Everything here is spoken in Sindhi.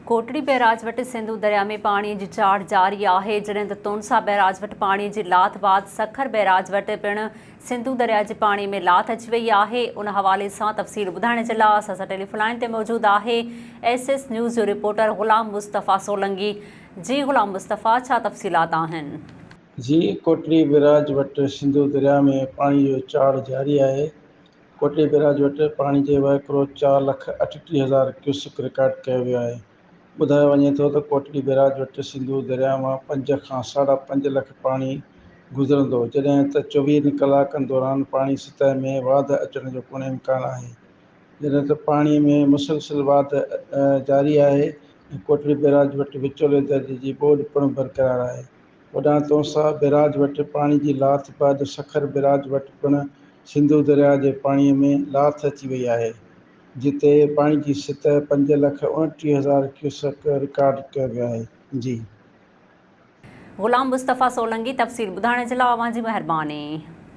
ڪوٽڙي بئراج وٽ سنڌو درياء ۾ پاڻي جي چاڙهه جاري آهي، جڏهن ته تونسا بئراج وٽ پاڻي جي لاٿ بعد سکر بئراج وٽ پڻ سنڌو درياء جي پاڻي ۾ لاٿ اچي وئي آهي. ان حوالي سان تفصيل ٻڌائڻ جي لاء اسان سان ٽيليفون لائين تي موجود آهي ايس ايس نيوز جو رپورٽر غلام مصطفيٰ سولنگي. جي غلام مصطفيٰ ڇا تفصيلات آهن؟ جي ڪوٽڙي بئراج وٽ سنڌو درياء ۾ پاڻي جو چاڙهه جاري آهي، ڪوٽڙي بئراج وٽ پاڻي جي وهڪرو 4,38,000 ڪيوسڪ رڪارڊ ڪيو ويو آهي. ٻڌايو وڃي ٿو ته ڪوٽڙي بئراج وٽ سنڌو درياء مان پنج کان ساڍا پنج لک پاڻي گذرندو، جڏهن ته چوويهن ڪلاڪن دوران پاڻي سطح ۾ واڌ اچڻ جو پڻ امڪان آهي. جڏهن ته پاڻي ۾ مسلسل واڌ جاري آهي ۽ ڪوٽڙي بئراج وٽ وچولي درجي جي ٻوڏ پڻ برقرار آهي. هوڏانهن تونسا بئراج وٽ پاڻي جي لاٿ بعد سکر بئراج وٽ پڻ سنڌو درياء جي پاڻي ۾ لاٿ اچي وئي آهي، جتي پاڻي جي سطح 5,29,000 ڪيوسڪ رڪارڊ ڪيو ويو آهي. جي. غلام مصطفيٰ سولنگي تفصيل ٻڌائڻ جي لاء اوهان جي مهرباني.